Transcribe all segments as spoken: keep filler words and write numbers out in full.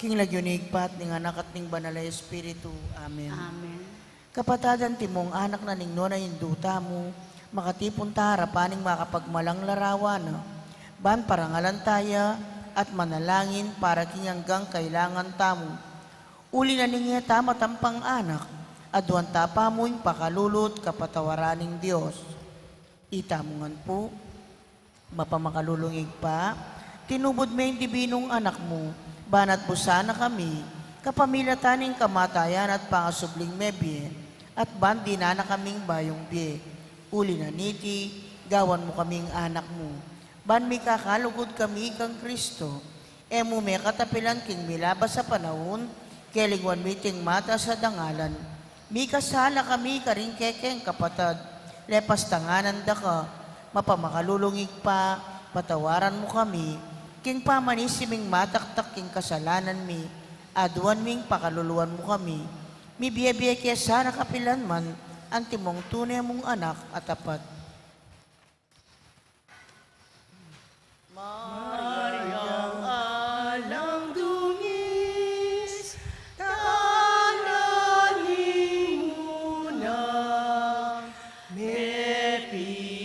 King lagyu ning Ibpa, at ning Anak, at ning Banal a Espiritu. Amen. Amen. Kapatad, antimong anak na ning nuan a Indu tamu, makatipun ta arapan ning makapagmalang larawan na, ban parangalan ta ya at manalangin para king anggang kailangan tamu. Uli na ning e ta matampang anak, aduan ta pa mu ing pakalulu at kapatawaran ning Dios. Itamu ngan pu. Mapamakalulung Ibpa, tinubud me ing dibinung Anak mu, ban atbusan na kami, kapamilatan ning kamatayan at pangasubling mebie, at ban dinan na kaming bayung bie. Uli na niti, gawan mu kaming anak mu, ban mikakalugud kami kang Kristo. E mu me katapilan king milabas a panaun, kelingwan mi iting matas a dangalan. Mikasala kami karing kekeng kapatad, lepas tanganan da ka, mapamakalulung Ibpa, patawaran mu kami, king pamanisi ming mataktak king kasalanan mi, aduan ming pakaluluan mu kami. Mibie-bie ke sana kapilan man, antimong tune mung anak a tapat. Mariang alang dungis, tanani mu na, mepili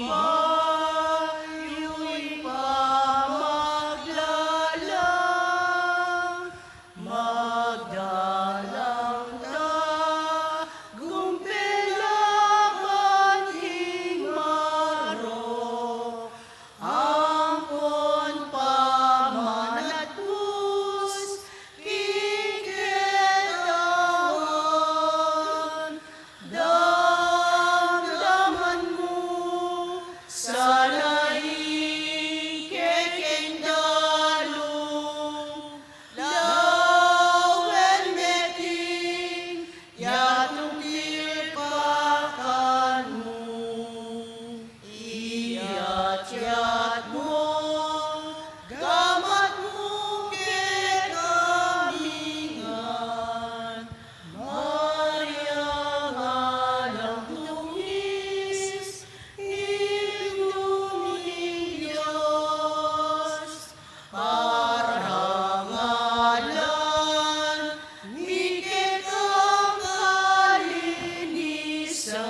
bayu ing pamaglalang. Magdalang ta, gumpela ban king marok, ampon pamanatbus king ketawan. Damdaman mu sana ing kekeng dalung, lawen meting yatung tilpakan mu. Iyat-yat mu, gamat mu kekami ngan, Mariang alang dungis, Indu ning Dios, parangalan mi kekang kalinisan,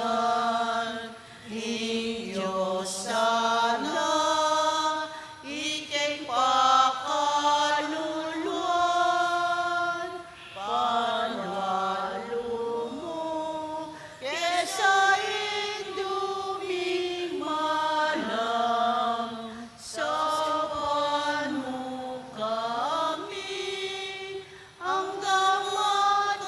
ing Dios sana ikeng pakaluluan, panalu mu kesa Indu ming malam, saupan mu kami anggang magkapilan.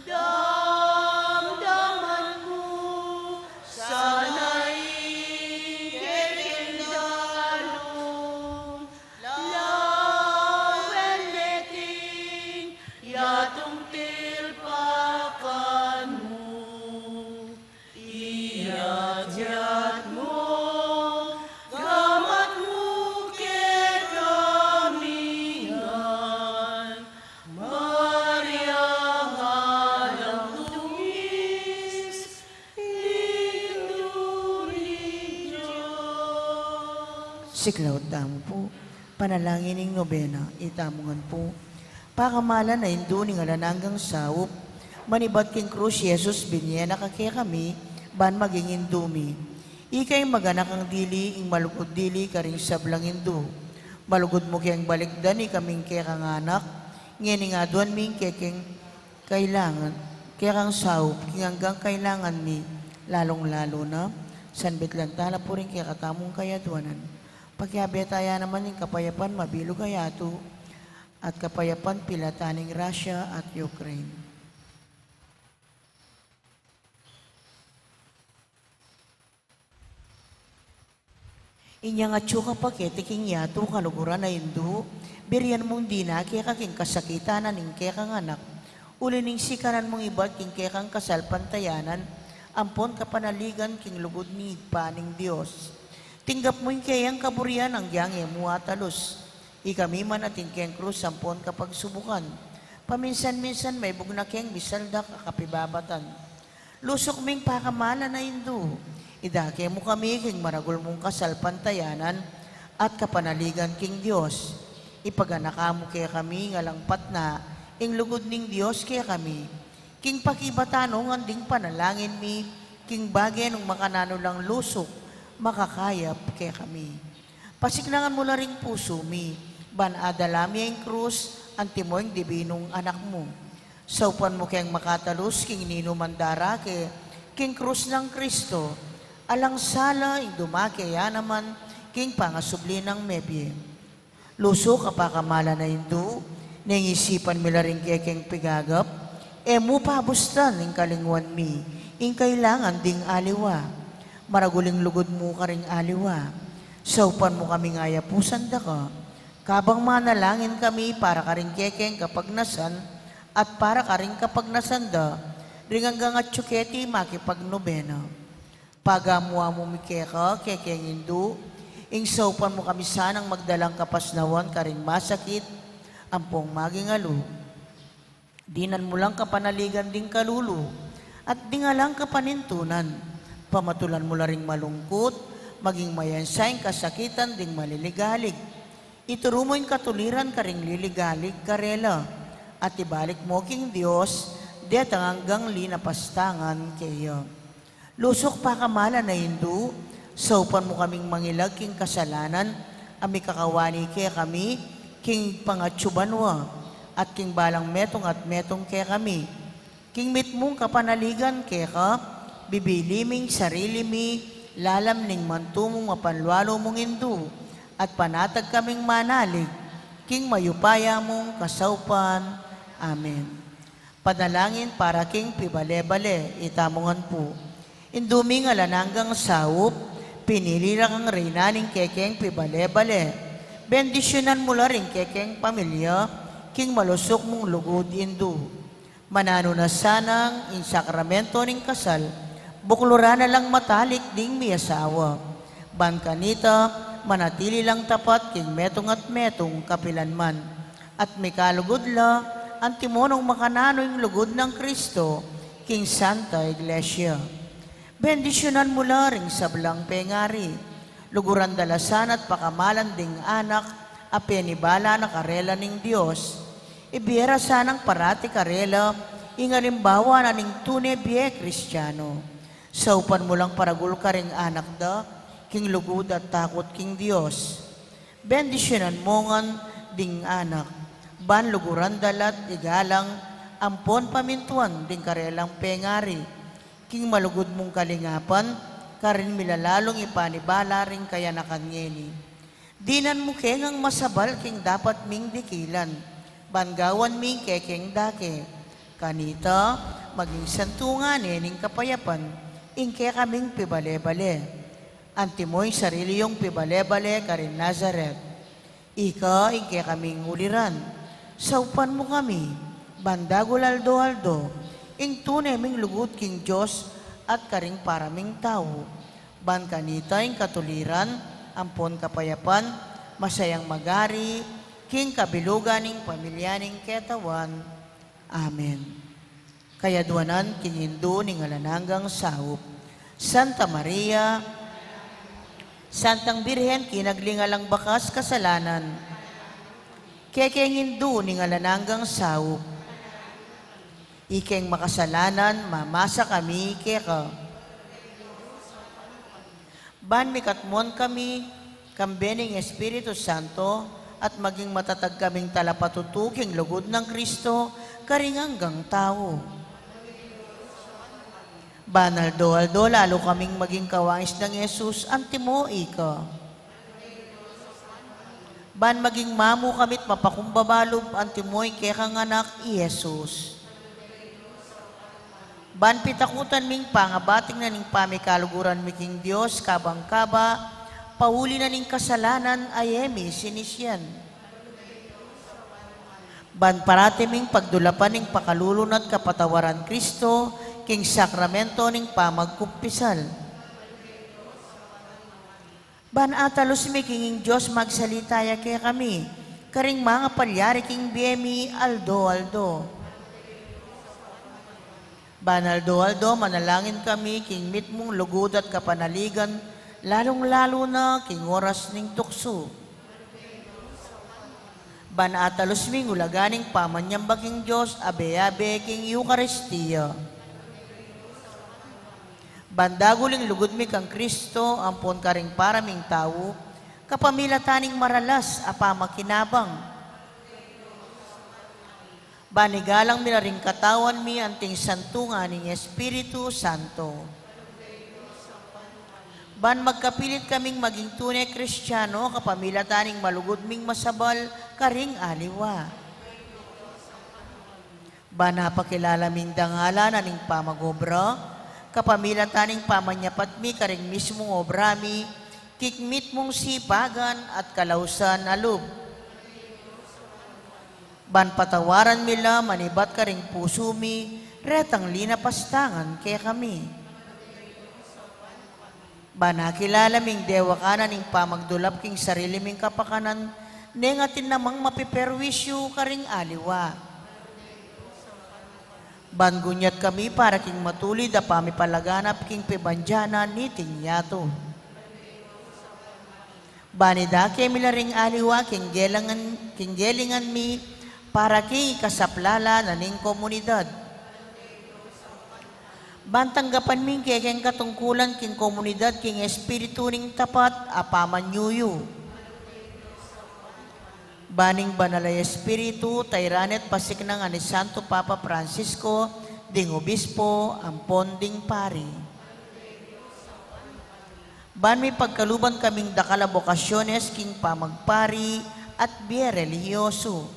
Damdaman mu sana ing kekeng dalung, lawen meting yatung tilpakan mu. Iyat-yat mu, gamat mu kekami ngan, Mariang alang dungis, Indu ning Dios. Siklaud tamu pu. Panalangin ning nobena. Itamu ngan pu. Pakamalan a Indu ning alang anggang saup, manibat king krus i Jesus, binie na ka kekami ban maging Indu mi. Ika ing maganakang dili, ing malugud dili karing sablang Indu. Malugud mu keng balikdan ikaming kekang anak, ngening aduan mi ing kekeng kailangan, kekang saup, king anggang kailangan mi, lalung-lalu na, sanbit lang tala pu ring kekatamung kayaduanan. Pakiabe ta ya naman ing kapayapan mabilug a yatu, at kapayapan pilatan ning Russia at Ukraine. Inyang atyu ka pa keti king yatu kaluguran a Indu, birian mung dina keka king kasakitan na ning kekang anak, uli ning sikanan mung ibat king kekang kasalpantayanan ampon kapanaligan king lugud ning Ibpa ning Dios. Tinggap mu ing keyang kaburian agyang e mu atalus. Ikami man atin keng krus ampon kapagsubukan, paminsan-minsan maibug na keng misaldak a kapibabatan. Lusuk ming pakamalan a Indu, idake mu kami king maragul mung kasalpantayanan, at kapanaligan king Dios. Ipaganaka mu kekami ing alang patna, ing lugud ning Dios kekami. King pakibatan ngan ding panalangin mi, king bage nung makananu lang lusuk, makakayap kekami. Pasiklangan mu la ring pusu mi, ban adala mi ing krus, antimo ing dibinung anak mu. Saupan mu keng makatalus king ninuman darake, king krus nang Kristo, alang sala ing dumake ya naman, king pangasubli nang mebie. Lusuk a pakamalan a Indu, neng isipan mi la ring kekeng pigagap, e mu pabustan ing kalingwan mi, ing kailangan ding aliwa. Maragul ing lugud mu karing aliwa. Saupan mu kaming ayapusan da ka. Kabang manalangin kami para karing kekeng kapagnasan, at para karing kapagnasan da, ring anggang atyu keti makipagnobena. Pagamu-amu mi keka, kekeng Indu, ing saupan mu kami sanang magdalang kapasnawan karing masakit, ampong maging alu. Dinan mu lang kapanaligan ding kalulu, at ding alang kapanintunan, pamatulan mu la ring malungkut, maging mayansa ing kasakitan ding maliligalig. Ituru mu ing katuliran karing liligalig karela, at ibalik mu king Dios, detang anggang linapastangan keya. Lusuk pakamalan a Indu, saupan mu kaming mangilag king kasalanan, a mikakawani kekami, king pangatsu banua, at king balang metung at metung kekami. King mitmung kapanaligan keka, bibili ming sarili mi, lalam ning mantu mung mapanlualu mung Indu, at panatag kaming manalig, king mayupaya mung kasaupan. Amen. Panalangin para king pibale-bale, itamu ngan pu. Indu ming alang anggang saup, pinili la kang reyna ning kekeng pibale-bale. Bendisyunan mu la ring kekeng pamilya, king malusuk mung lugud Indu. Mananu na sanang ing sakramento ning kasal, bukluran na lang matalik ding miasawa. Ban kanita, manatili lang tapat king metung at metung kapilanman. At mikalugud la, antimo nung makananu ing lugud nang Kristo, king Santa Iglesia. Bendisyunan mu la ring sablang pengari. Luguran da la sana at pakamalan ding anak, a penibala na karela ning Dios. Ibie ra sanang parati karela, ing alimbawa na ning tune bie Kristiano. Saupan mu lang paragul karing anak da, king lugud at takut king Dios. Bendisyunan mu ngan ding anak, ban luguran da la't igalang, ampon pamintuan ding karelang pengari. King malugud mung kalingapan, karin mi la lalung ipanibala ring kayanakan ngeni. Dinan mu ke ngang masabal king dapat ming dikilan, ban gawan mi ing kekeng dake. Kanita, maging santungan ne ning kapayapan, ing kekaming pibale-bale. Antimo ing sarili yung pibale-bale karin Nazaret. Ika ing kekaming uliran. Saupan mu kami, ban dagul aldo-aldo, ing tune ming lugud king Dios at karing para ming tau. Ban kanita ing katuliran, ampon kapayapan, masayang magari, king kabilugan ning pamilya ning ketawan. Amen. Kayadwanan king Indu ning alang anggang saup. Santa Maria, Santang Birhen, kinagli alang bakas kasalanan. Kekeng Indu ning alang anggang saup. Ikeng makasalanan, mamasa kami keka. Ban mikatmuan kami, kambe ning Espiritu Santo, at maging matatag kaming talapatutu king lugud nang Kristo, karing anggang tau. Ban aldo-aldo lalu kaming maging kawangis nang Jesus, antimo ika. Ban maging mamu kami't mapakumbaba lub, antimo ing kekang anak, i Jesus. Ban pitakutan ming pangabating na ning pamikaluguran mi king Dios, kabang kaba, pauli na ning kasalanan a e mi sinisian. Ban parati ming pagdulapan ning pakalulu na't kapatawaran Kristo, king sakramento ning pamagkumpisal. Ban atalus mi king ing Dios magsalita ya kekami, karing mangapalyari king bie mi aldo-aldo. Ban aldo-aldo manalangin kami king mitmung lugud at kapanaligan Lalung-lalu na king oras ning tuksu. Ban atalus ming ulaga ning pamanyamba king Dios, abe-abe king Eukaristia. Ban dagul ing lugud mi kang Kristo ampon karing para ming tau, kapamilatan ning maralas a pamakinabang. Ban igalang mi la ring katawan mi anting santungan ning Espiritu Santo. Ban magkapilit kaming maging tune Kristiano kapamilatan ning malugud ming masabal karing aliwa. Ban apakilala ming dangalan na ning pamag-obra, kapamilatan ning pamanyapat mi karing mismung obra mi, king mitmung sipagan at kalausan a lub. Ban patawaran mi la manibat karing pusu mi, retang linapastangan kekami. Ban akilala ming dewakan na ning pamagdulap king sarili ming kapakanan, neng atin namang mapiperwisyu karing aliwa. Ban gunyat kami para king matulid a pamipalaganap king pibandian na niting yatu. Ban idake mi la ring aliwa king gelangan, king gelingan mi para king ikasaplala na ning komunidad. Ban tanggapan ming kekeng katungkulan king komunidad king espiritu ning tapat a pamanyuyu. Ban ing Banal a Espiritu, tairan at pasiknangan ni Santo Papa Francisco, ding obispo, ampon ding pari. Ban mipagkaluban kaming dakal a bokasyones king pamagpari at bie relihiyosu.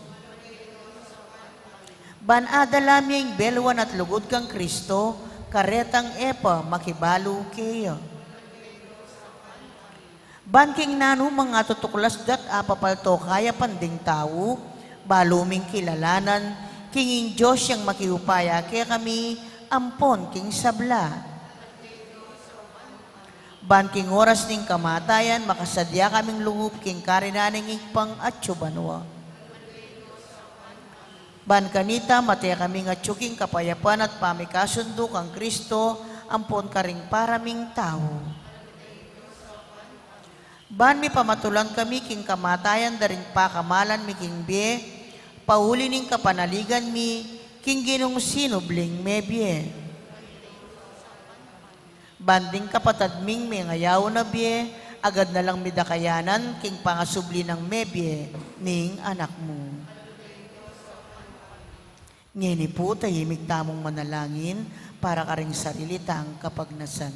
Ban adala mi ing beluan at lugud kang Kristo, karetang e pa makibalu keya. Ban king nanu mang atutuklas dat apapalto kayapan ding tau, balu ming kilalanan, king ing Dios yang makiupaya kekami, ampon king sabla. Ban king oras ning kamatayan, makasadya kaming lungub king karinan ning Ibpang atsu banua. Ban kanita, mate kaming atsu king kapayapan at pamikasundu kang Kristo, ampon karing para ming tau. Ban mipamatulan kami king kamatayan da ring pakamalan mi king bie, pauli ning kapanaligan mi, king Ginung sinubling mebie. Ban ding kapatad ming mengayaw na bie, agad na lang mi da kayanan king pangasubli nang mebie ning Anak mu. Ngeni pu, tahimik tamung manalangin para karing sarili tang kapagnasan.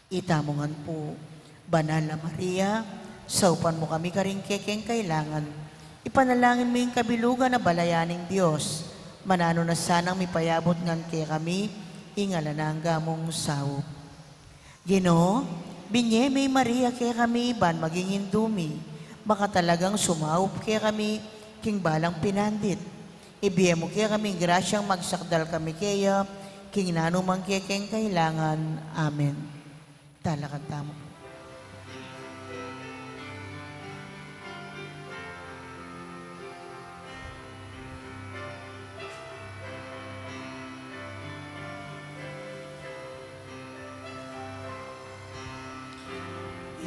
Itamu ngan pu, Banal a Maria, saupan mu kami karing kekeng kailangan. Ipanalangin mu ing kabilugan a balayan ning Dios. Mananu na sanang mipayabut ngan kekami ing alang angga mung saup. Ginu, binye me i Maria kekami ban maging indu mi, makatalagang sumaup kekami king balang pinandit. Ibie mu kekami ing grasyang magsakdal kami keya king nanu mang kekeng kailangan. Amen. Talakad tamu.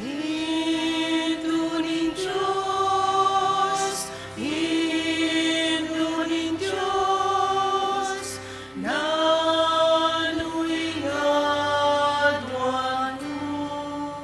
Indu ning Dios, Indu ning Dios, nanu ing aduan mu?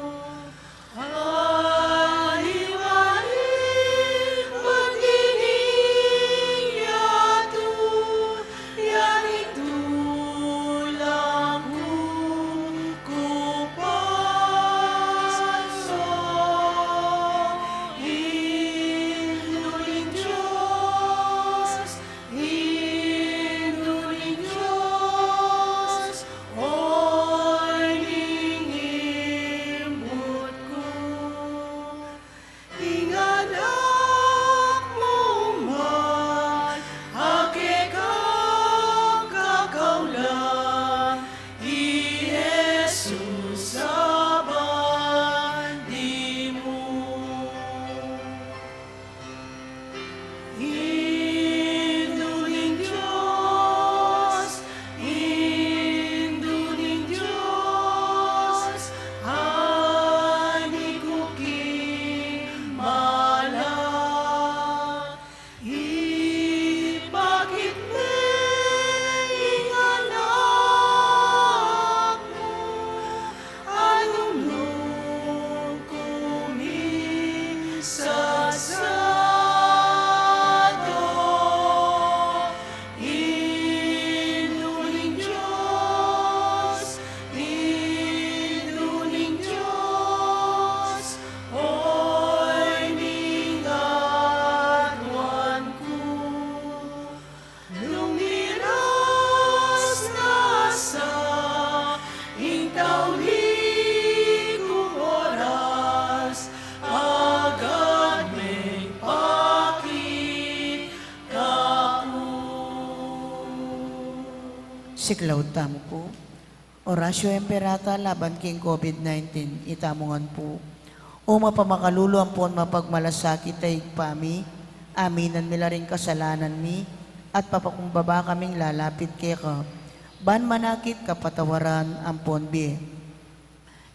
Siklaud tamu pu. Oratio Imperata laban king COVID nineteen, itamu ngan pu. O mapamakalulu ampon mapagmalasakit a Ibpa mi, aminan mi la ring kasalanan mi, at papakumbaba kaming lalapit keka, ban manakit kapatawaran ampon bie.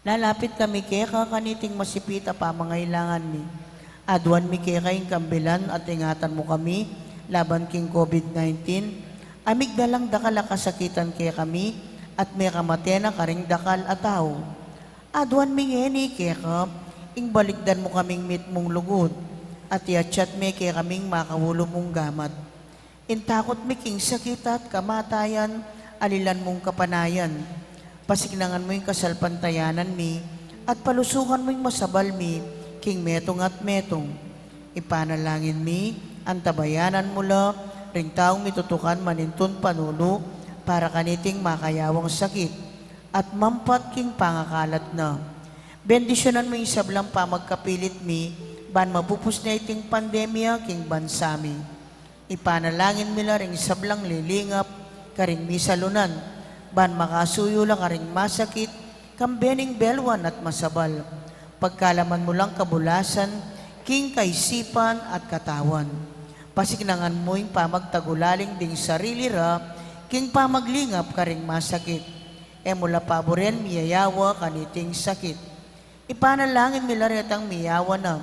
Lalapit kami keka kaniting masipit a pamangailangan mi. Aduan mi keka ing kambilan at ingatan mu kami laban king COVID nineteen, a migdalang dakal a kasakitan kekami at mekamate na karing dakal a tau. Aduan mi ngeni keka ing balikdan mu kaming mitmung lugud, at iatsat me kekaming makaulu mung gamat. Ing takut mi king sakit at kamatayan, alilan mung kapanayan. Pasiknangan mu ing kasalpantayanan mi, at palusukan mu ing masabal mi king metung at metung. Ipanalangin mi, antabayanan mu la ring taung mitutukan manintun panulu para kaniting makayawang sakit, at mampat king pangakalat na. Bendisyunan mu ing sablang pamagkapilit mi, ban mapupus na iting pandemya king bansa mi. Ipanalangin mi la ring sablang lilingap karing misalunan, ban makasuyu la karing masakit, kambe ning belwan at masabal. Pagkalaman mu lang kabulasan king kaisipan at katawan. Pasiknangan mu ing pamagtagulaling ding sarili ra king pamaglingap karing masakit. E mu la paburen miyayawa kaniting sakit. Ipanalangin mi la retang miyawa na,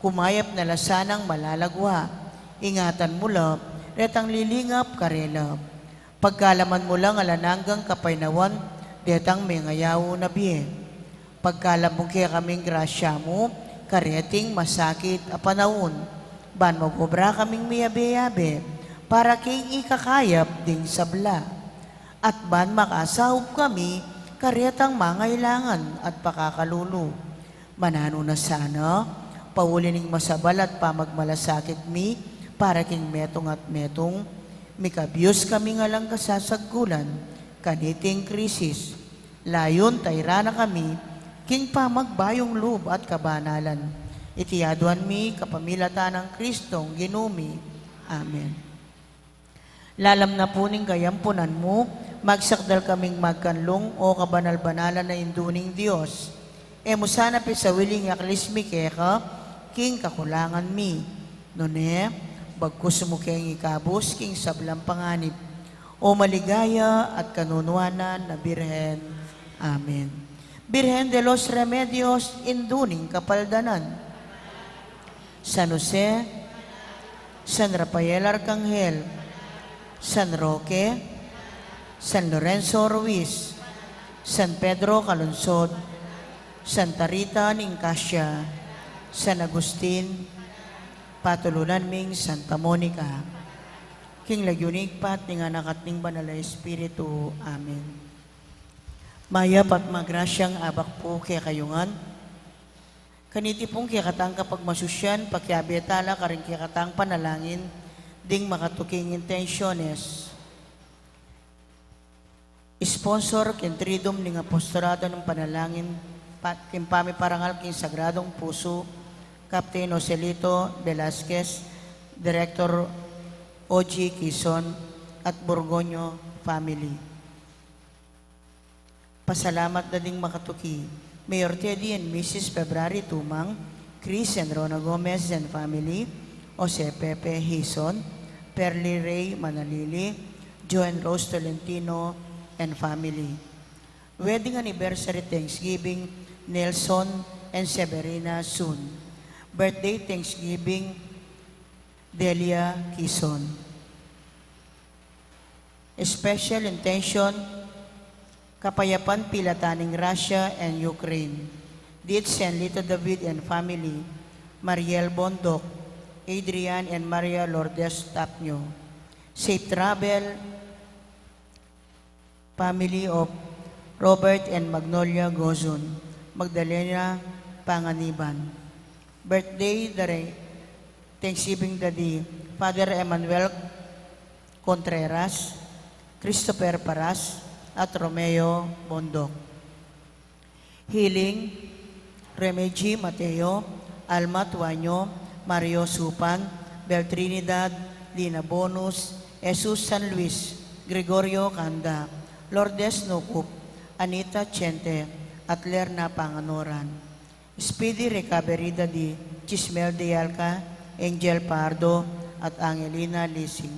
kumayap na la sanang malalagwa. Ingatan mu la retang lilingap karela. Pagkalaman mu lang alang anggang kapaynawan detang mengayaw na bie. Pagkalub mu kekaming grasya mu kareting masakit a panaun, ban mag-obra kaming miyabe-yabe para king ikakayap ding sabla, at ban makasaup kami karetang mangailangan at pakakalulu. Mananu na sana, pauli ning masabal at pamagmalasakit mi para king metung at metung, mikabus kami ngan lang kasasagkulan kaniting krisis. Layun tayran na kami king pamagbayung lub at kabanalan. Iti aduan mi kapamilatan nang Kristong Ginu mi. Amen. Lalam na pu ning kayampunan mu, magsakdal kaming magkanlung, o kabanal-banalan a Indu ning Dios. E mu sana pisawili ing aklis mi keka king kakulangan mi. Nune, bagkus mu keng ikabus king sablang panganib, o maligaya at kanunuanan a Birhen. Amen. Birhen de los Remedios, Indu ning Kapaldanan. San Jose, San Rafael Arcangel, San Roque, San Lorenzo Ruiz, San Pedro Calungsod, Santa Rita ning Cascia, San Agustin, patulunan ming Santa Monica. King lagyu ning Ibpa, ning Anak, at ning Banal a Espiritu. Amen. Mayap at magrasyang abak pu kekayu ngan. Kaniti pung kekatang kapagmasusyan, pakiabe tala karing kekatang panalangin ding makatuking intensyones. Sponsor king Triduum ning Apostolado ning Panalangin, pa-, king pamiparangal king Sagradong Pusu, Captain Joselito Velasquez, Director O G Quizon, at Burgoño family. Pasalamat da ding makatuki, Mayor Teddy and Missus February Tumang, Chris and Rona Gomez and family, Jose Pepe Hison, Perly Ray Manalili, Joe and Rose Tolentino and family. Wedding anniversary Thanksgiving, Nelson and Severina Sun. Birthday Thanksgiving, Delia Quizon. Special intention, kapayapan pilatan ning Russia and Ukraine. Dit Sen Lito David and family, Mariel Bondoc, Adrian and Maria Lourdes Tapño. Safe travel, family of Robert and Magnolia Gozon, Magdalena Panganiban. Birthday, dare, Thanksgiving Daddy, Father Emmanuel Contreras, Christopher Paras, at Romeo Bondoc. Healing, Remegi Mateo, Alma Tuaño, Mario Supan, Bel Trinidad, Lina Bonus, Jesus San Luis, Gregorio Canda, Lourdes Nucup, Anita Chente, at Lerna Panganuran. Speedy recovery da di Chismel de Alca, Angel Pardo, at Angelina Lising.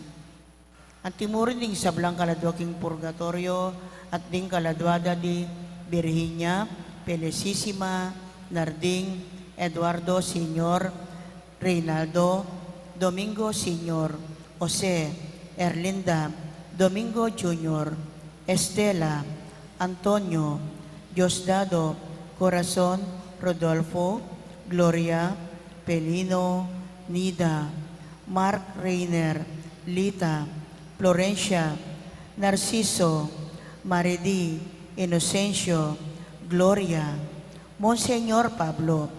Antimurin ding sablang kaladua king purgatoryo at ding kaladua da di Virginia, Felicissima, Narding, Eduardo Senior, Reynaldo, Domingo Senior, Jose, Erlinda, Domingo Junior, Estela, Antonio, Diosdado, Corazon, Rodolfo, Gloria, Pelino, Nida, Mark Reiner, Lita, Florencia, Narciso, Maridi, Inocencio, Gloria, Monseñor Pablo,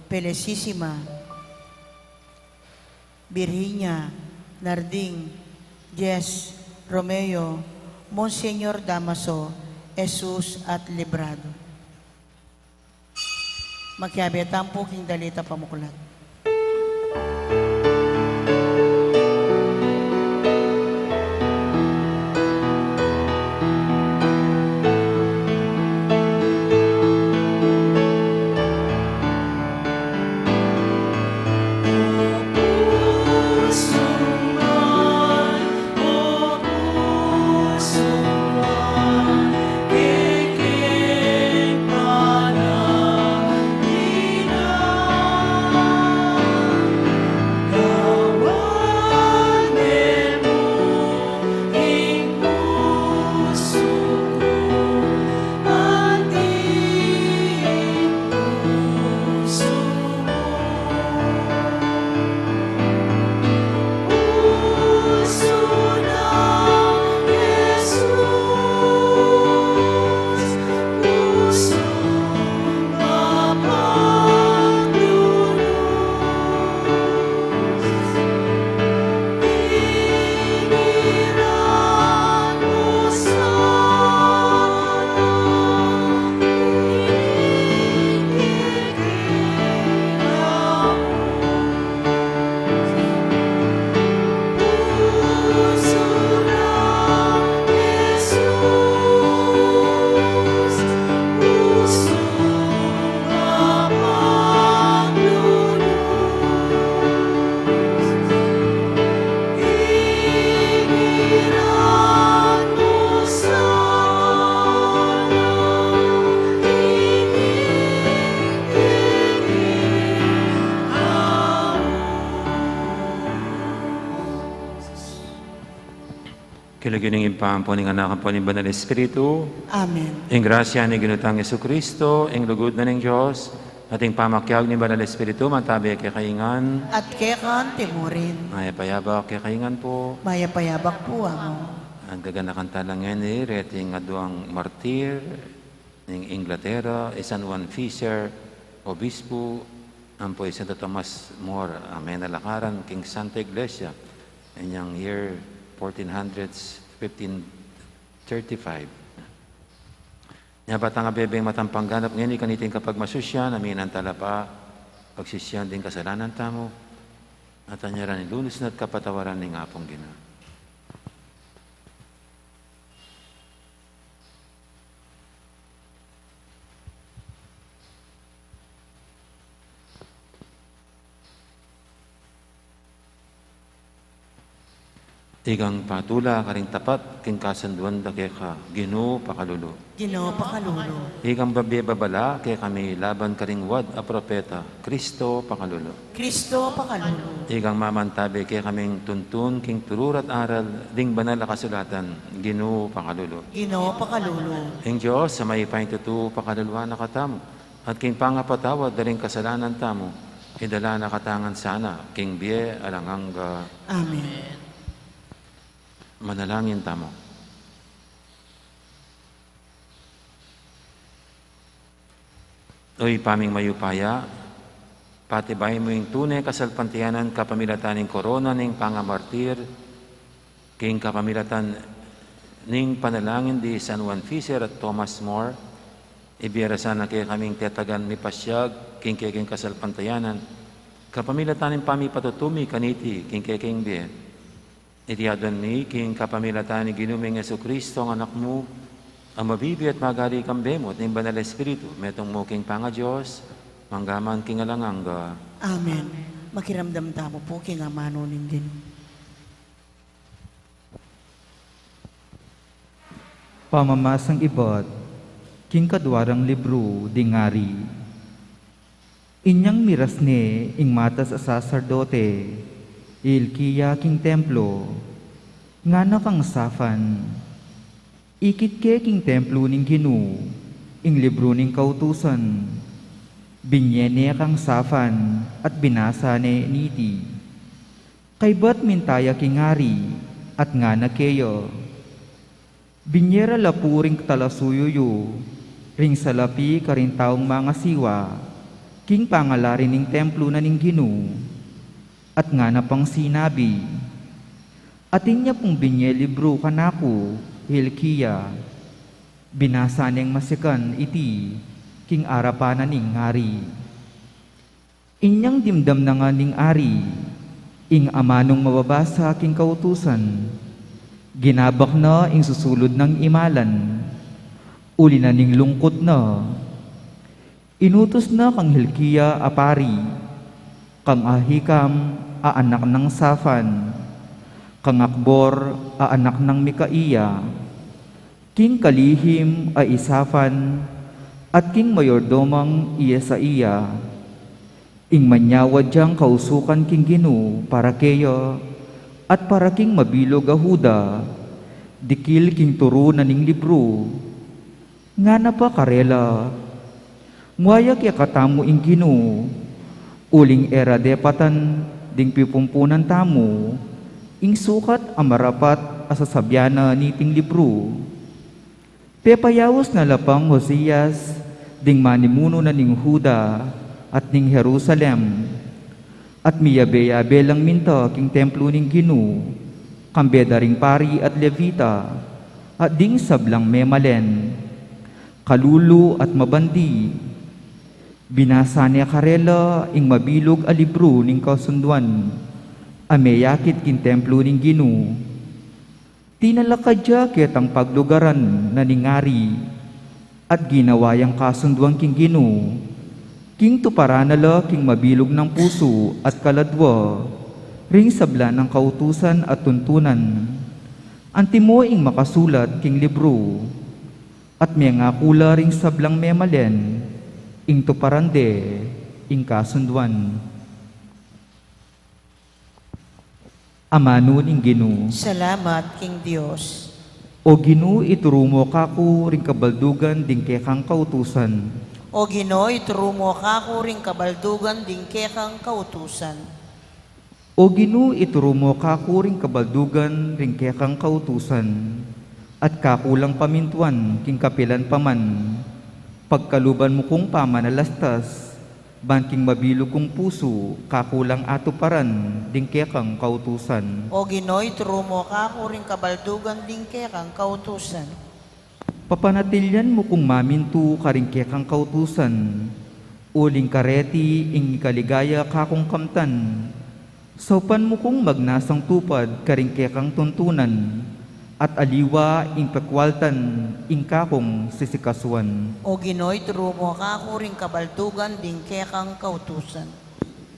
Felicissima, Virginia, Narding, Jess, Romeo, Monseñor Damaso, Jesus at Librado. Makiabe tamu pu king dalit a pamuklat. King lagyu ning Ibpa, ampo ning Anak, ampo ning Banal Espiritu. Amen. Ing grasya ning Ginu tang Jesucristo, ing lugud na ning Dios, at ing pamakiabe ning Banal Espiritu, mantabe kekayu ngan. At keka antimurin. Mayap a yabak kekayu ngan pu. Mayap a yabak pu, Amo. Ing gaganakan tala ngeni, reting aduang martir ning Inglaterra, i San Juan Fisher, obispo, ampo i Santo Tomas More, a menalakaran king Santa Iglesia, inyang year fourteen hundred, fifteen thirty-five. Nya ba tang abebeng matampang ganap ngeni kaniting kapagmasusyan, aminan tala pa, pagsisian ding kasalanan tamu, at anyaran ing lunus na at kapatawaran ning Apung Ginu. Ikang patula karing tapat, king kasunduan da keka, Ginu pakalulu. Ginu pakalulu. Ikang babie babala kekami laban karing wad a propeta, Kristo pakalulu. Kristo pakalulu. Ikang mamantabe kekaming tuntun king tururat aral ding banal a kasulatan, Ginu pakalulu. Ginu pakalulu. Ing Dios a mayupayang tutu pakaluluan na katamu, at king pangapatawad da ring kasalanan tamu, idala na katamu ngan sana king bie alang angga. Amen. Manalangin tamu. O Ibpa ming mayupaya, patibayan mu ing tune kasalpantayanan kapamilatan ning korona ning pangamartir, king kapamilatan ning panalangin di San Juan Fisher at Thomas More, ibie ra sana kekaming tetagan mipasyag king kekaming kasalpantayanan, kapamilatan ning pamipatutu mi kaniti king kekaming bie. Iti aduan mi king kapamilatan ning Ginu ming Jesucristo, a Anak mu, Ang mabibie at magali kambe mu at ning Banal Espiritu, metung mu king pangaDios, mangga man king alang angga. Amen. Makiramdam tamu pu king amanu ning Ginu. Pamamasang ibat king kadua rang libru ding Ari. Inyang miras ne ing matas a saserdote, i Hilkia, king templo, ngana kang Safan, "Ikit ke king templo ning Ginu ing libru ning kautusan." Binie ne kang Safan at binasa ne niti. Kaybat minta ya king ari at ngana keya, "Binie ra la pu ring talasuyu yu ring salapi karing taung mangasiwa king pangalari ning templo na ning Ginu." At ngana pang sinabi, "Atin ya pung binie libru kanaku i Hilkia." Binasa neng masikan iti king arapan na ning ari. Inyang dimdam na ngan ning ari ing amanung mababasa king kautusan, ginabak na ing susulud nang imalan, uli na ning lungkut na. Inutus na kang Hilkia a pari, kang Ahikam a anak nang Safan, kang Akbor a anak nang Mikaia, king kalihim a i Safan, at king mayordomong i Yesaia, ing manyawad yang kausukan king Ginu para keya, at para king mabilug a Juda, dikil king turu na ning libru. Ngana pa karela, "Ngwa ya kekatamu ing Ginu, uling e ra depatan ding pipumpunan tamu ing sukat a marapat a sasabian na niting libru." Pepayaus na la pang Josias ding manimunu na ning Juda at ning Jerusalem, at miyabe-yabe lang minta king templo ning Ginu, kambe da ring pari at Levita, at ding sablang memalen, kalulu at mabandi. Binasa ne karela ing mabilug a libru ning kasunduan a meyakit king templo ning Ginu. Tinalakad ya ketang paglugaran na ning ari, at ginawa yang kasunduan king Ginu, king tuparan na la king mabilug nang pusu at kaladua ring sabla nang kautusan at tuntunan. Antimo ing makasulat king libru, at mengaku la ring sablang memalen ing tuparan de ing kasunduan. Amanu ning Ginu. Salamat king Dios. O Ginu, ituru mu kaku ring kabaldugan ding kekang kautusan. O Ginu, ituru mu kaku ring kabaldugan ding kekang kautusan. O Ginu, ituru mu kaku ring kabaldugan ring kekang kautusan, at kaku lang pamintuan king kapilan pa man. Pagkaluban mu kung pamanalastas, ban king mabilug kung pusu kaku lang atuparan ding kekang kautusan. O Ginu, ituru mu kaku ring kabaldugan ding kekang kautusan. Papanatilian mu kung mamintu karing kekang kautusan, uling kareti ing ikaligaya kakung kamtan. Saupan mu kung magnasang tupad karing kekang tuntunan, at aliwa ing pekwaltan ing kakung sisikasuan. O Ginu, ituru mu kaku ring kabaldugan ding kekang kautusan.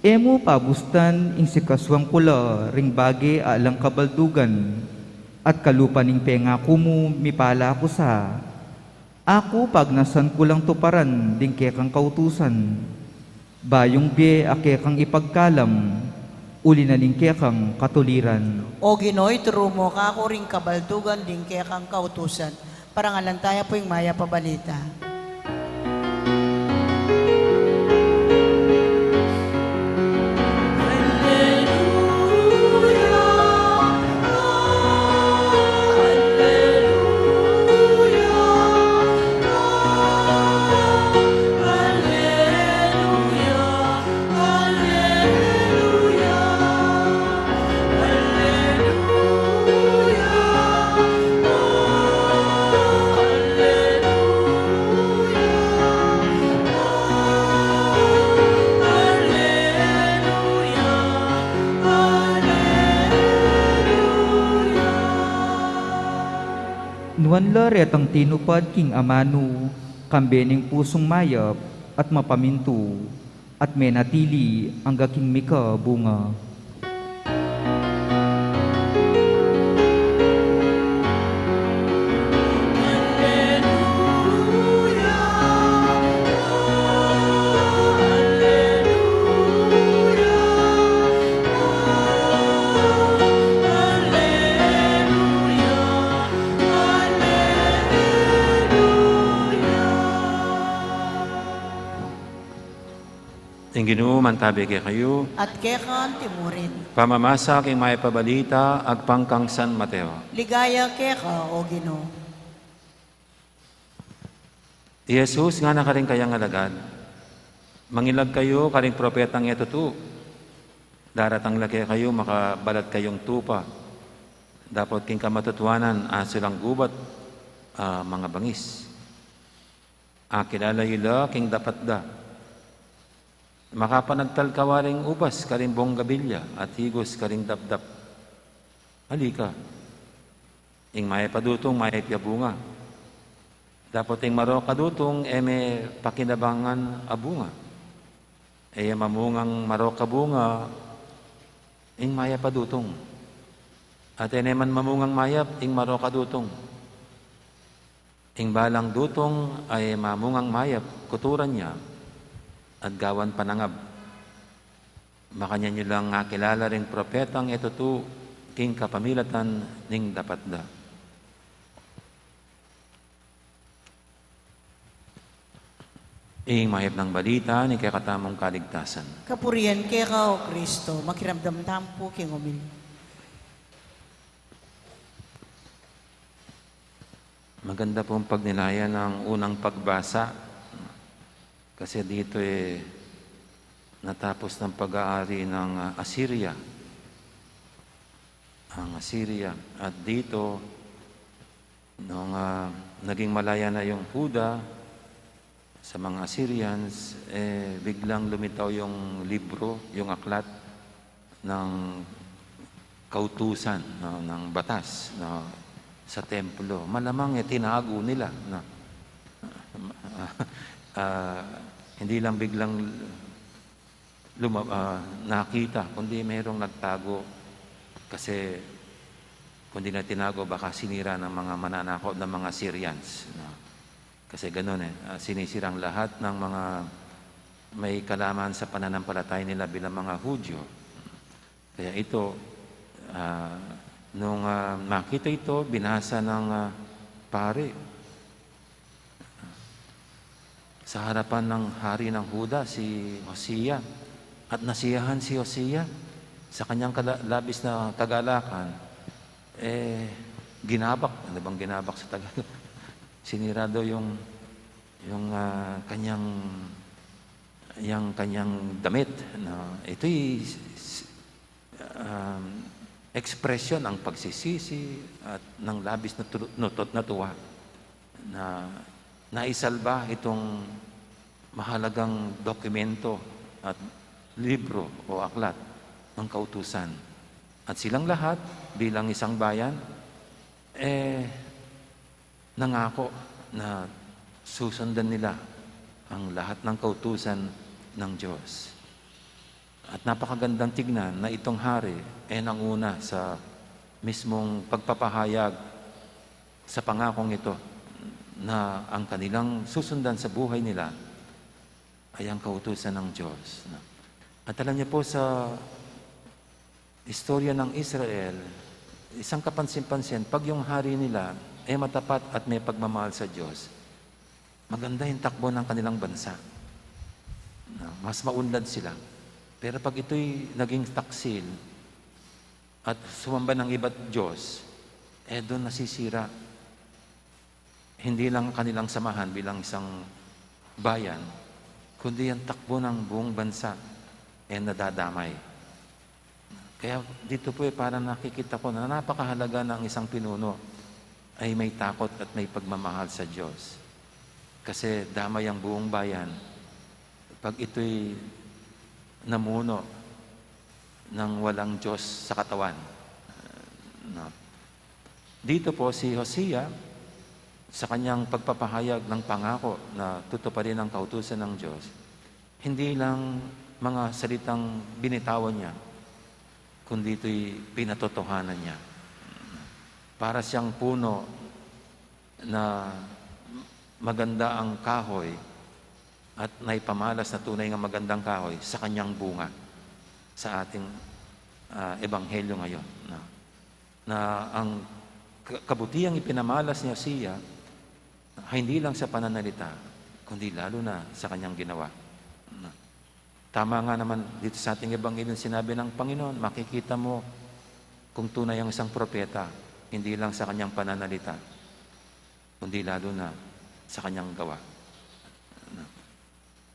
E mu pabustan ing sikasuan ku la ring bage a alang kabaldugan, at kalupa ning pengaku mu mipala ku sa. Aku pagnasan ku lang tuparan ding kekang kautusan. Bayung bie a kekang ipagkalam, uli na ning kekang katuliran. O Ginu, ituru mu kaku ring kabaldugan ding kekang kautusan. Parangalan taya pu ing mayap a balita. Nuan la retang tinupad king amanu, kambe ning pusung mayap at mapamintu, at menatili angga king mikabunga. Ing Ginu mantabi kekayu. At keka antimurin. Pamamasa king Mayap a Balita agpang kang San Mateo. Ligaya keka, O Ginu. I Jesus ngana karing kayang alagad, "Mangilag kayu karing propetang e tutu. Daratang la kekayu makabalat kayung tupa, dapot king kamatutuanan asu lang gubat a mangabangis. Akilala yu la king dapat da. Makapanagtal ka waring ubas karing bonggabilya at higus karing dapdap. Ali ka, ing mayap a dutung mayap ya bunga. Dapot ing marok a dutung e me pakinabangan a bunga. E ya mamungang marok a bunga ing mayap a dutung. At e ne man mamungang mayap ing marok a dutung. Ing balang dutung a e mamungang mayap, kuturan ya at gawan panangab. Makanyan yu lang akilala ring propetang e tutu king kapamilatan ning dapat da." Ing mayap nang balita ning kekatamung kaligtasan. Kapurian keka, O Kristo. Makiramdam tamu pu king homilya. Maganda pong pagnilayan ang unang pagbasa, kasi dito, eh, natapos ng pag-aari ng, ah, Assyria. Ang Assyria. At dito, nung, ah, naging malaya na yung Huda, sa mga Assyrians, eh, biglang lumitaw yung libro, yung aklat ng kautusan, no, ng batas, no, sa templo. Malamang, eh, tinago nila, no. Ah, hindi lang biglang luma-, ah, nakita, kundi merong nagtago. Kasi kung di na tinago, baka sinira ng mga mananakop ng mga Assyrians, no? Kasi ganun eh, ah, sinisirang lahat ng mga may kalaman sa pananampalataya nila bilang mga Hudyo. Kaya ito, ah, nung, ah, makita ito, binasa ng, ah, pari sa harapan ng hari ng Huda, si Hosea. At nasiyahan si Hosea sa kanyang kala-, labis na kagalakan. Eh, ginabak. Ano bang ginabak sa Tagalog? Sinira daw yung, yung, ah, kanyang, yung kanyang damit, no? Ito'y s-, s-, um, ekspresyon ng pagsisisi at ng labis na tu-, nutot na tuwa na naisalba itong mahalagang dokumento at libro o aklat ng kautusan. At silang lahat, bilang isang bayan, eh, nangako na susundan nila ang lahat ng kautusan ng Diyos. At napakagandang tignan na itong hari, eh, nanguna sa mismong pagpapahayag sa pangakong ito na ang kanilang susundan sa buhay nila ay ang kautusan ng Diyos, no? At alam niyo po, sa istorya ng Israel, isang kapansin-pansin, pag yung hari nila ay matapat at may pagmamahal sa Diyos, maganda yung takbo ng kanilang bansa. No? Mas maunlad sila. Pero pag ito'y naging taksil at sumamba ng iba't Diyos, eh, doon nasisira. Hindi lang kanilang samahan bilang isang bayan, kundi ang takbo ng buong bansa, eh, nadadamay. Kaya dito po, eh, parang nakikita ko na napakahalaga na ang isang pinuno ay may takot at may pagmamahal sa Diyos. Kasi damay ang buong bayan pag ito'y namuno ng walang Diyos sa katawan. No? Dito po si Hosea, sa kanyang pagpapahayag ng pangako na tutuparin ang kautusan ng Diyos, hindi lang mga salitang binitawan niya, kundi ito'y pinatotohanan niya. Para siyang puno na maganda ang kahoy at naipamalas na tunay nga magandang kahoy sa kanyang bunga sa ating, ah, ebanghelyo ngayon, no? Na ang ka-, kabutihang ipinamalas niya siya, hindi lang sa pananalita, kundi lalo na sa kanyang ginawa. No? Tama nga naman dito sa ating ebanghelyo, sinabi ng Panginoon, makikita mo kung tunay ang isang propeta, hindi lang sa kanyang pananalita, kundi lalo na sa kanyang gawa.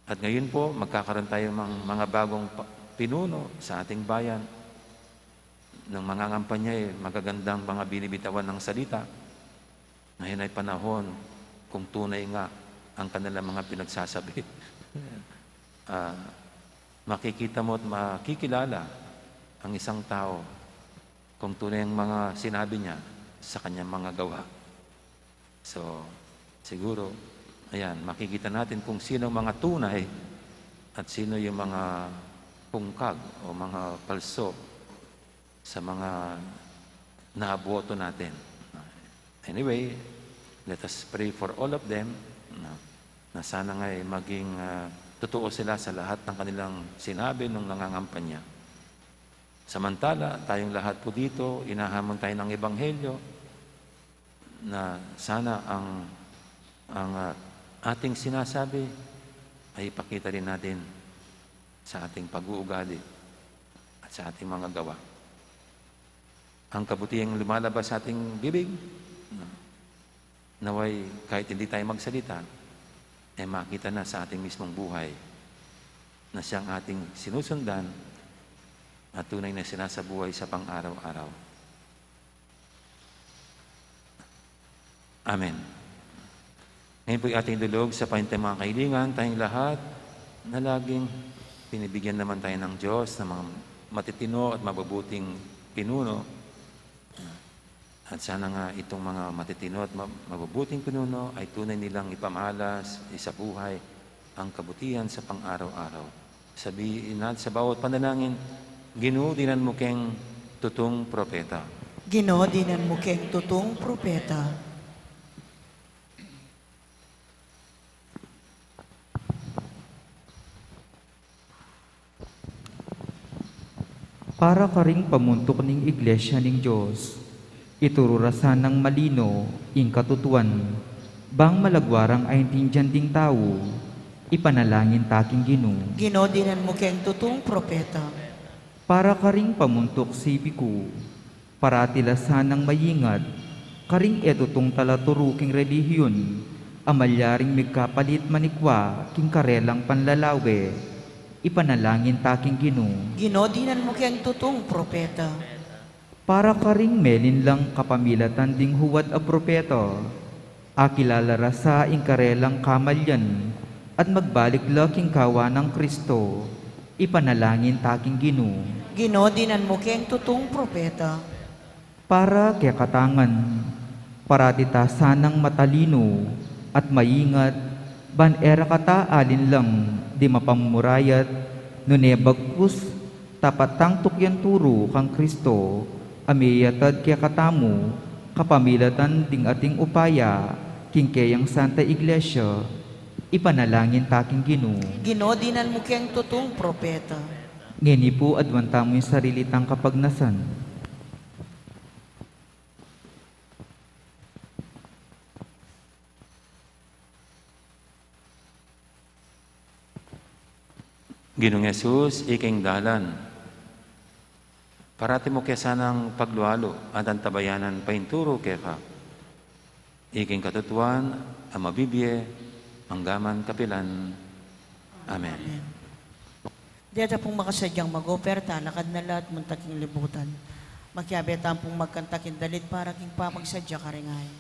At ngayon po, magkakaroon tayo ng mga bagong pa-, pinuno sa ating bayan. Nang mangangampanya, eh, magagandang mga binibitawan ng salita. Ngayon ay panahon kung tunay nga ang kanilang mga pinagsasabi. Ah, makikita mo at makikilala ang isang tao kung tunay ang mga sinabi niya sa kanyang mga gawa. So, siguro, ayan, makikita natin kung sino ang mga tunay at sino yung mga pungkag o mga palso sa mga naaboto natin. Anyway, let us pray for all of them, no? Na sana nga ay maging, ah, totoo sila sa lahat ng kanilang sinabi nung nangangampanya. Samantala, tayong lahat po dito, inahamon tayo ng ebanghelyo na sana ang, ang, ah, ating sinasabi ay ipakita rin natin sa ating pag-uugali at sa ating mga gawa. Ang kabutihang lumalabas sa ating bibig, no? Naway, kahit hindi tayo magsalita, eh, makita na sa ating mismong buhay na siyang ating sinusundan at tunay na sinasabuhay sa pang-araw-araw. Amen. Ngayon po'y ating dulog sa paintang mga kahilingan, tayong lahat na laging binibigyan naman tayo ng Diyos ng mga matitino at mabubuting pinuno. At sana nga itong mga matitino at ma-, mabubuting pinuno ay tunay nilang ipamalas, isabuhay ang kabutihan sa pang-araw-araw. Sabihin natin sa bawat panalangin, "Ginu, dinan mu keng tutung propeta." Ginu, dinan mu keng tutung propeta. Para karing pamuntuk ning Iglesia ning Dios, ituru ra sanang malino ing katutuan, bang malagwa rang aintindian ding tau, ipanalangin ta king Ginu. Ginu, dinan mu keng tutung propeta. Para karing pamuntuk sibiku, parati la sanang maingat karing e tutung talaturu king relihiun, a malyaring migkapalit manikwa king karelang panlalawe, ipanalangin ta king Ginu. Ginu, dinan mu keng tutung propeta. Para karing melinlang kapamilatan ding huwad a propeta, akilala ra sa ing karelang kamalian, at magbalik la king kawa nang Kristo, ipanalangin ta king Ginu. Ginu, dinan mu keng tutung propeta. Para kekatang ngan, parati ta sanang matalinu at maingat, ban e ra kata alinlang di mapamurayat, nune bagkus, tapat tang tukyan turu kang Kristo, a miyatad kekatamu, kapamilatan ding ating upaya, king keyang Santa Iglesia, ipanalangin ta king Ginu. Ginu, dinan mu keng tutung propeta. Ngeni pu, aduan tamu ing sarili tang kapagnasan. Ginung Jesus, ika ing dalan. Parati mu ke sanang paglualu at antabayanan painturu keka. Ika ing katutuan a mabibie angga man kapilan. Amen. Amen. Deta pung makasadyang mag-operta, lakad na la at munta king libutan. Makiabe tamu pung magkanta king dalit para king pamagsadya karing ain.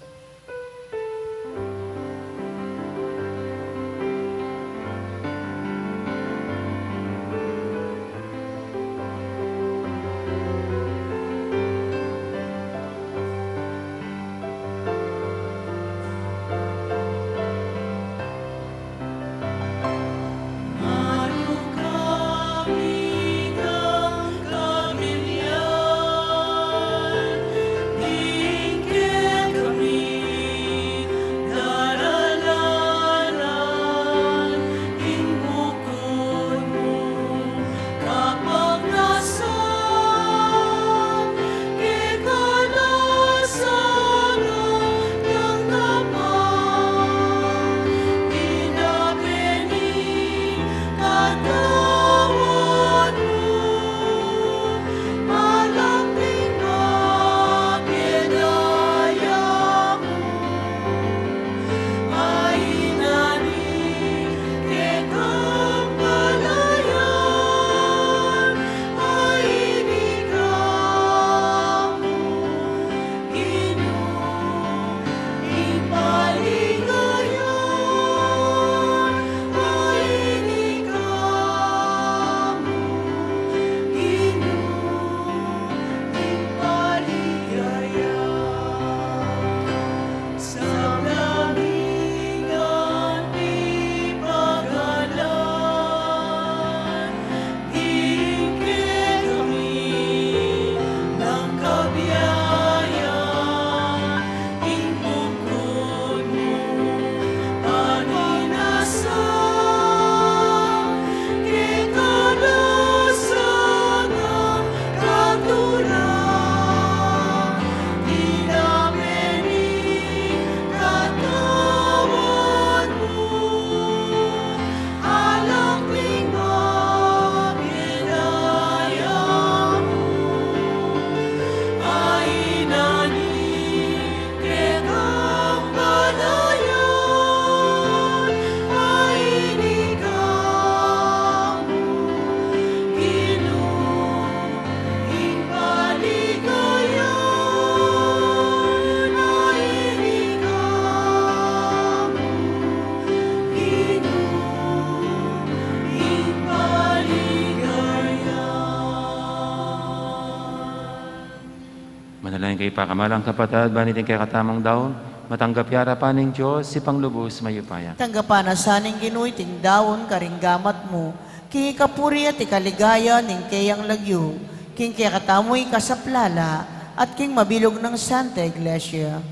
Pakamalan kung kapatad, ban iting kekatamung daun, matanggap ya arapan ning Dios, Ibpang lubus mayupaya. Tanggapan na sa ning Ginu iting daun karing gamat mu, king ikapuri at ikaligaya ning keyang lagyu, king kekatamung ikasaplala, at king mabilug nang Santa Iglesia.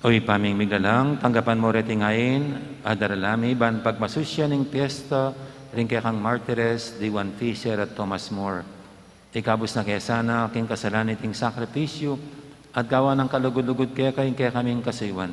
O Ibpa ming migalang, tanggapan mu reting ain a darala mi ban pagmasusyan ning piesta ring kekang martires di Juan Fisher at Thomas More. Ikabus na ke sana king kasalan niting sakripisyu at gawan nang kalugud-lugud keka ing kekaming kasuyuan.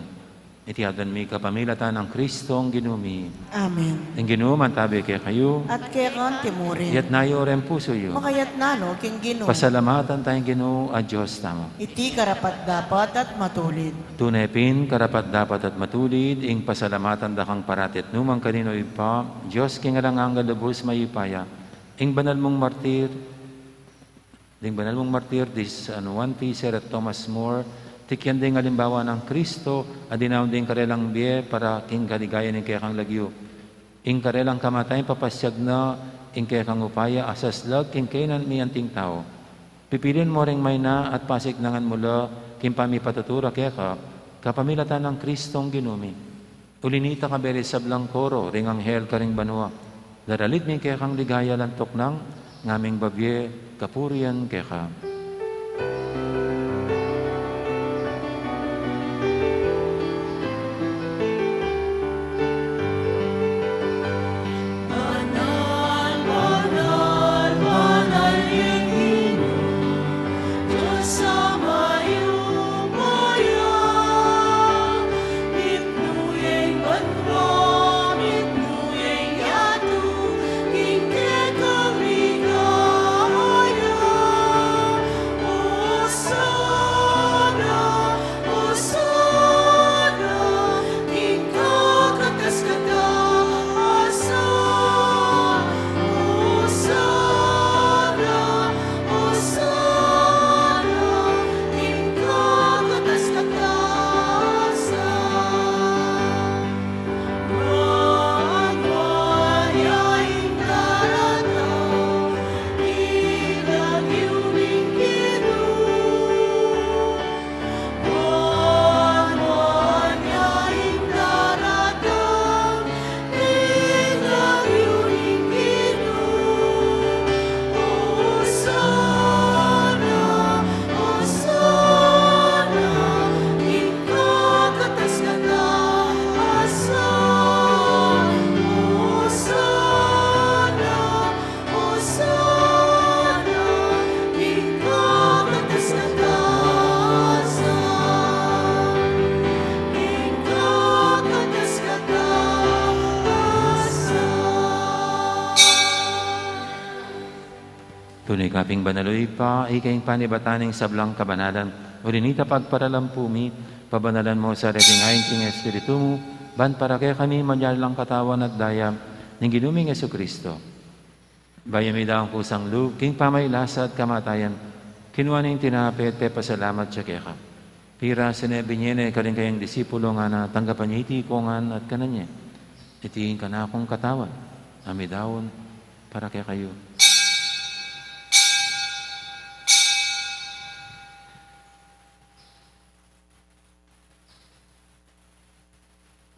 Iti adwan mi kapamilatan nang Kristong Ginu mi. Amen. Ing Ginu mantabi kekayu. At keka mu rin. Iyatas yu ring pusu yu. Makayatas no king Ginu. Pasalamatan taya ing Ginu a Dios tamu. Iti karapat-dapat at matulid. Tune pin karapat-dapat at matulid ing pasalamatan da kang parati at nukarin man, O Ibpa, Dios king alang angga, lubus mayupaya. Ing banal mung martir, ding banal mung martir di San Juan Fisher at Thomas More, tikyan ding alimbawa nang Kristo a dinaun ding karelang bie para king kaligayan ning kekang lagyu. Ing karelang kamatayan papasiag na ing kekang upaya a saslag king keynan mi anting tau. Pipilian mu ring maina at pasiknangan mu la king pamipatutu ra keka, kapamilatan nang Kristong Ginu mi. Uli nita, kabie ring sablang koro ring anghel karing banua, daralid mi ing kekang ligaya, lantuk nang ngaming babie kapurian keka. Banal, banal, banal ing Ginu, Dios a mayupaya. Mitmu ya ing banua, mitmu ya ing yatu, king kekang ligaya. Osana, Osana, king kakatas-katasan. Osana, Osana, king kakatas-katasan. Banal ya ing daratang, king lagyu ning Ginu. Osana, Osana, king kakatas-katasan, king kakatas-katasan. Tune ka pin banal, O Ibpa, ika ing panibatan ning sablang kabanalan. Uli nita, pagparalampu mi, pabanalan mu sa reting ain king Espiritu mu, ban para kekami maging lang katawan at daya ning Ginu ming Jesucristo. Bayu mi daun kusang lub king pamagkasakit at kamatayan, kinua ne ing tinape at pepasalamat ya keka. Pirasu ne, binie ne karing kayang disipulo, ngana, tanggapan ye iti ikongan at kanan ye. Iti ing kanakung katawan a midaun para kekayu.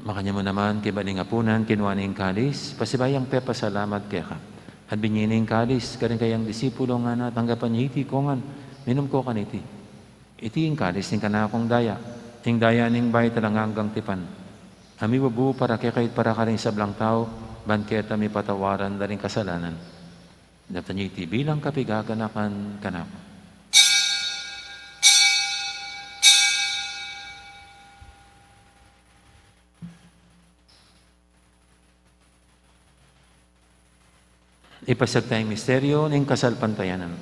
Makanyan mu naman, kaybat ning apunan, kinua ne ing kalis, pasibayu yang pepasalamat keka. At binie ne ing kalis karing kayang disipulo, ngana, tanggapan ye iti ikongan, minum ko kaniti. Iti ing kalis ning kanakung daya, ing daya ning bayu at alang anggang tipan, a mibubu para kekayu at para karing sablang tau, ban keta mipatawaran la ring kasalanan. Daptan ye iti bilang kapaganakan kanaku. Ipasiag taya ing misteryu ning kasalpantayanan.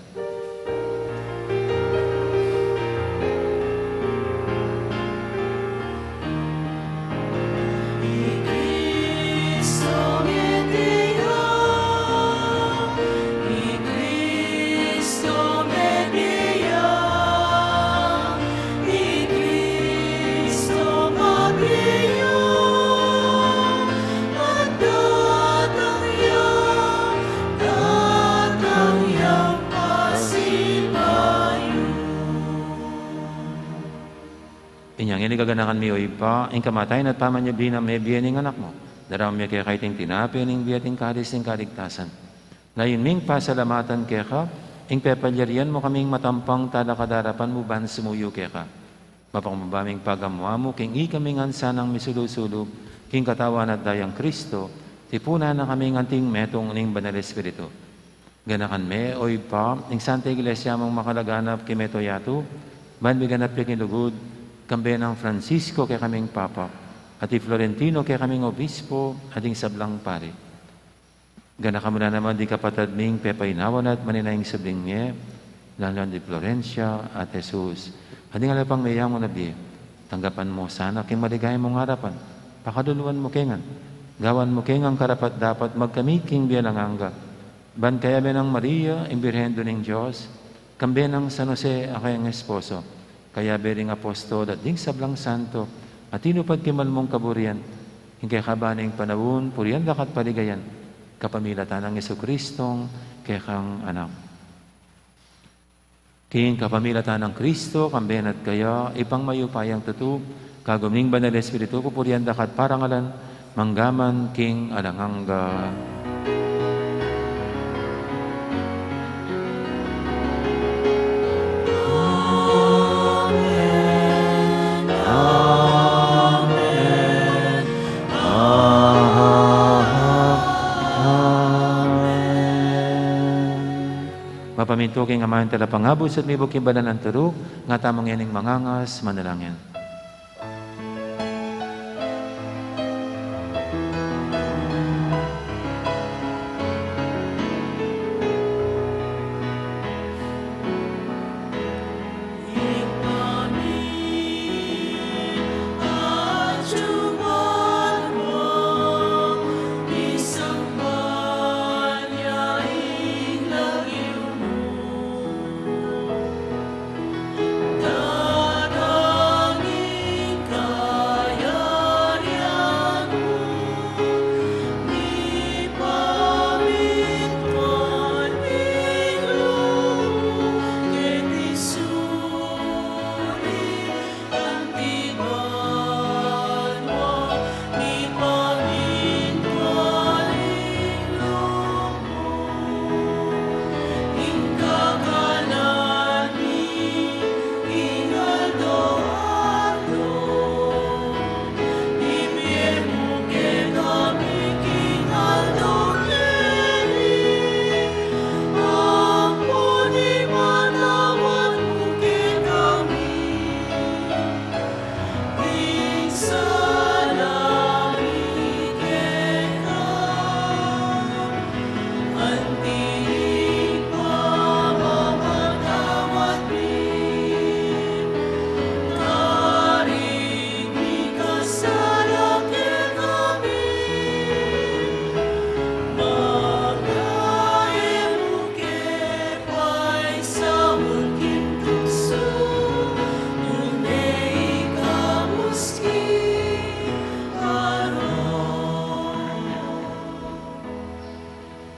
Inya ngeni gaganakan mi, o Ibpa, ing kamatayan at pamanyubli nang mebie ning Anak mu. Daraun mi keka iting tinape ning bie at ing kalis ning kaligtasan. Layun ming pasalamatan keka ing pepalyarian mu kaming matampang talakad king arapan mu ban sumuyu keka. Mapakumbaba ming pagamu-amu king ikaming ansanang misulu-sulu king katawan at dayang Kristo, tipunan na kaming anting metung ning Banal Espiritu. Ganakan me, o Ibpa, ing Santa Iglesia mung makalaganap king mabilug a yatu, ban miganap ya king lugud, kambe nang Francisco kekaming Papa, at i Florentino kekaming Obispo, at ding sablang pari. Ganakan mu na naman ding kapatad ming pepainawa na at manenaya ing subling mie, lalu na di Florencia at Jesus, at ding ala pang meyangu na bie. Tanggapan mu sana king maligaya mung arapan, pakaluluan mu ke ngan, gawan mu ke ngan karapat-dapat magkamit king bie alang angga. Ban kayabe nang Maria, ing Birhen Indu ning Dios, kambe nang San Jose a kayang esposo, kayabe ring apostol at ding sablang santo a tinupad king mal mung kaburian, ing kekaban ning panaun purian da ka at paligayan, kapamilatan nang Jesucristong kekang Anak. King kapamilatan nang Kristo, kambe na at kaya, Ibpang mayupayang tutu, kagum ning Banal Espiritu, pupurian da ka at parangalan, mangga man king alang angga. Amen. Amen. Amen. Mapamintu king Ama ing Talapangabus at mibuk king banal nang turu, nga tamu ngening mangangas, manalangin.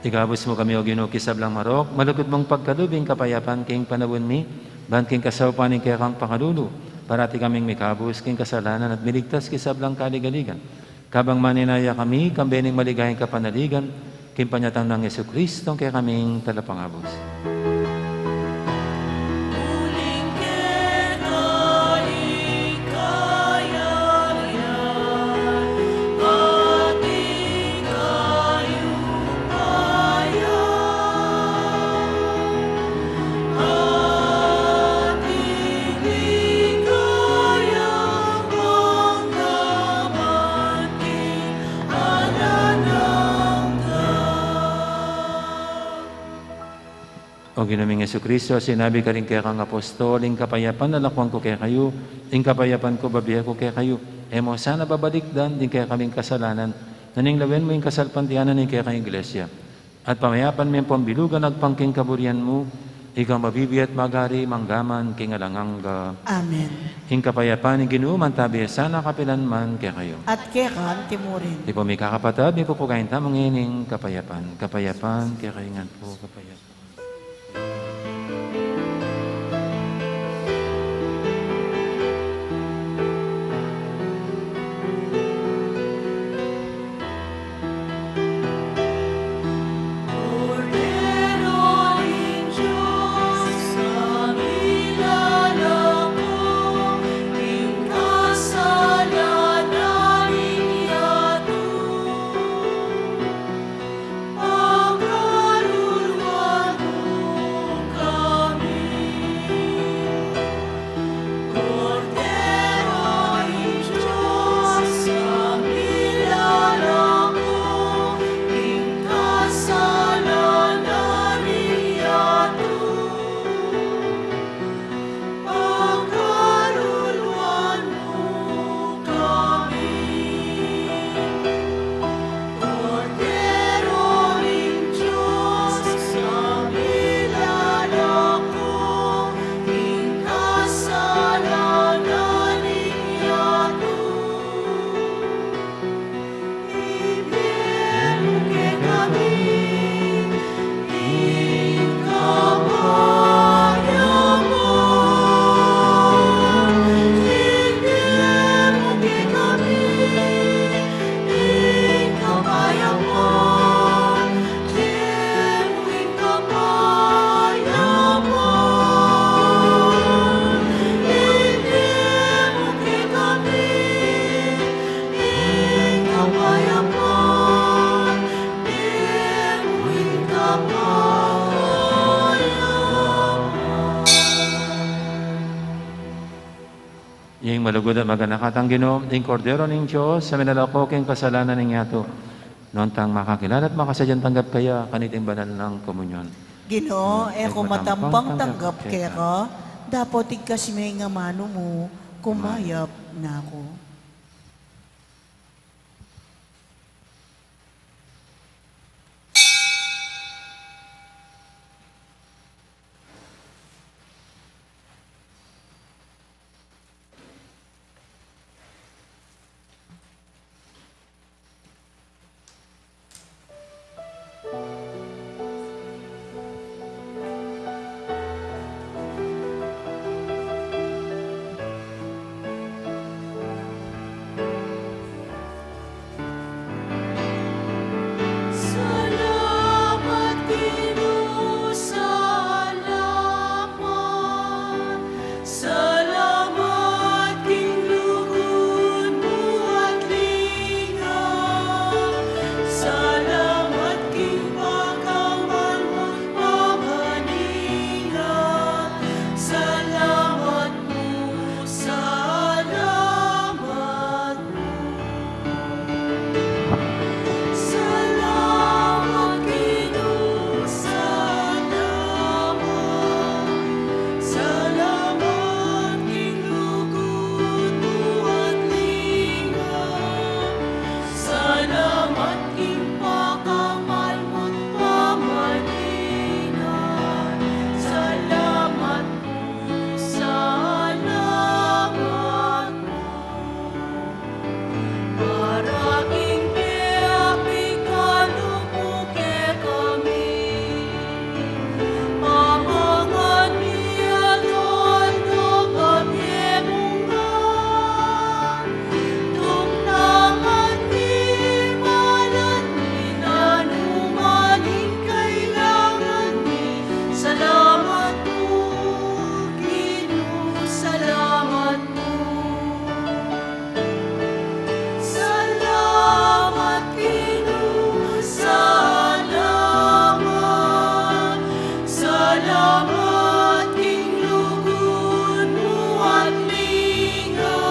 Ikabus mu kami, O Ginu, king sablang marok, malugud mung pagkalub ing kapayapan king panaun mi, ban king kasaupan ning kekang pakalulu, parati kaming mikabus king kasalanan at miligtas king sablang kaligaligan. Kabang manenaya kami, kambe ning maligayang kapanaligan, king panyatang nang Jesucristo, kekaming Talapangabus. O Ginu ming Jesucristo, sinabi karing kekang apostol, ing kapayapan lakwan ku kekayu, ing kapayapan ku bibie ku kekayu. E mu sana babalikdan ding kekaming kasalanan, nune lawen mu ing kasalpantayanan ning kekang Iglesia. At pamayapan me ampong bilugan agpang king kaburian mu, ika mabibie at magari mangga man king alang angga. Amen. Ing kapayapan ning Ginu mantabi sana kapilan man kekayu. At keka mu rin. Di po mi kakapatad, mipupugayan tamu ngening kapayapan. Kapayapan kekayu ngan po, kapayapan. Ing malugud at maganakang Ginu, ing Kordero ning Dios, a minalako king kasalanan ning yatu. Nuan tang makakilala at makasadyang tanggap kaya, kaniting banal nang komunyon. Ginu, e ku matampang tanggap keka, dapot igkas me ing amanu mu, kumayap na ku. Salamat, Ginu, salamat. Salamat king lugud mu at linga. Salamat king pakamal mu't pamaninga. Salamat pu, salamat pu. Salamat, Ginu, salamat. Salamat king lugud mu at linga. Salamat king pakamal mu't pamaninga. Salamat pu, salamat pu. Para king pepikanu mu kekami, pamangan mi at aldo pakimungan, tuknangan mi, malan mi, nanu man ing kailangan mi. Salamat pu, Ginu, salamat pu. Salamat, Ginu, salamat. Salamat king lugud mu at linga.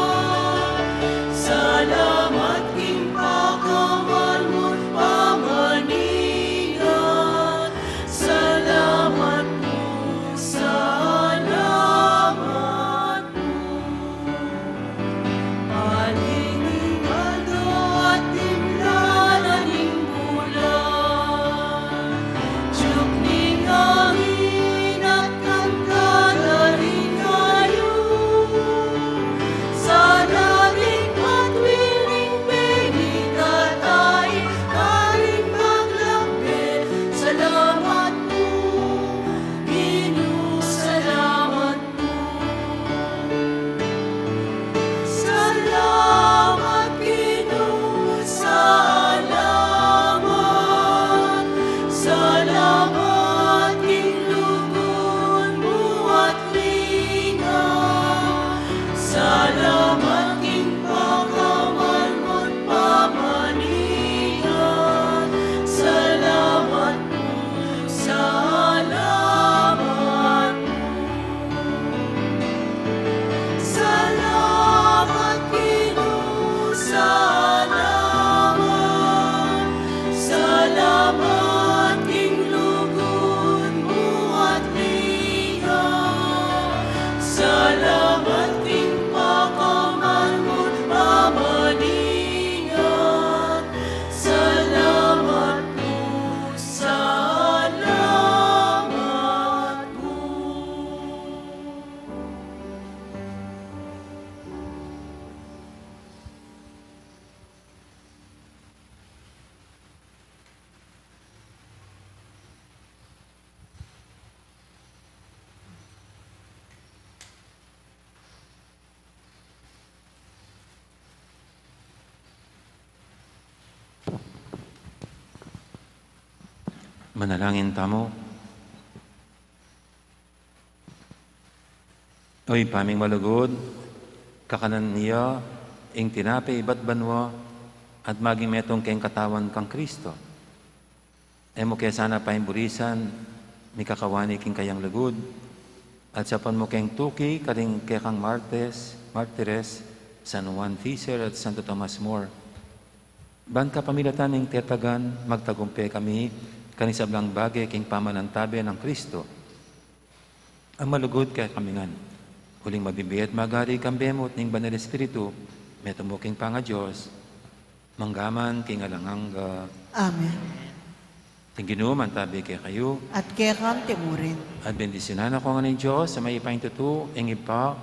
Salamat king pakamal mu't pamaninga. Salamat pu, salamat pu. Aling ing aldo at timlalan ning bulan, tiuk ning angin at kanta da ring ayus. Sana ring matwi ning pemitatay, karing maglakbe. Salamat pu, Ginu, salamat pu. Salamat, Ginu, salamat. Salamat king lugud mu at linga. Salamat king pakamal mu't pamaninga. Salamat pu, salamat pu. Salamat, Ginu, salamat. Salamat king lugud mu at linga. Salamat king pakamal mu't pamaninga. Salamat pu, salamat pu. Manalangin tamu. O Ibpa ming malugud, kakanan ya ing tinape ibat banua at maging metung keng katawan kang Kristo. E mu ke sana paimburisan, mikakawani king kayang lugud, At saupan mu keng tuki karing kekang martes, martires, San Juan Fisher at Santo Tomas More. Ban kapamilatan ning tetagan, magtagumpe kami karing sablang bage king pamanantabe nang Kristo a malugud kekami ngan. Uling mabibie at magari kambe mu at ning Banal Espiritu, metung mu king pangaDios, mangga man king alang angga. Amen. Ing Ginu mantabe kekayu. At keka mu rin. At bendisyunan na kayu ngan ning Dios a mayupaya king tutu, ing Ibpa,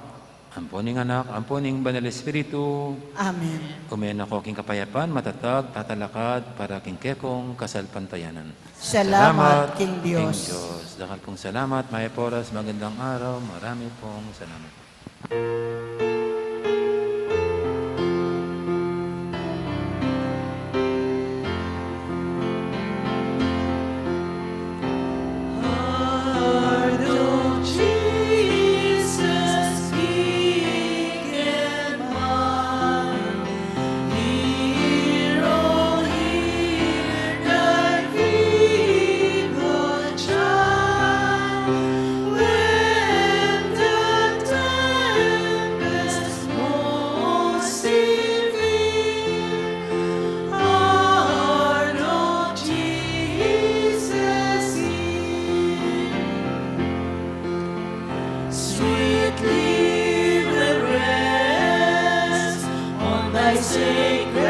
ampo ning Anak, ampo ning Banal Espiritu. Amen. Ume na kayu king kapayapan, matatag, tatalakad, para king kekong kasalpantayanan. Salamat king Dios. Dakal pong salamat, mayap a oras, magandang araw, marami pong salamat. Sweetly we rest on thy sacred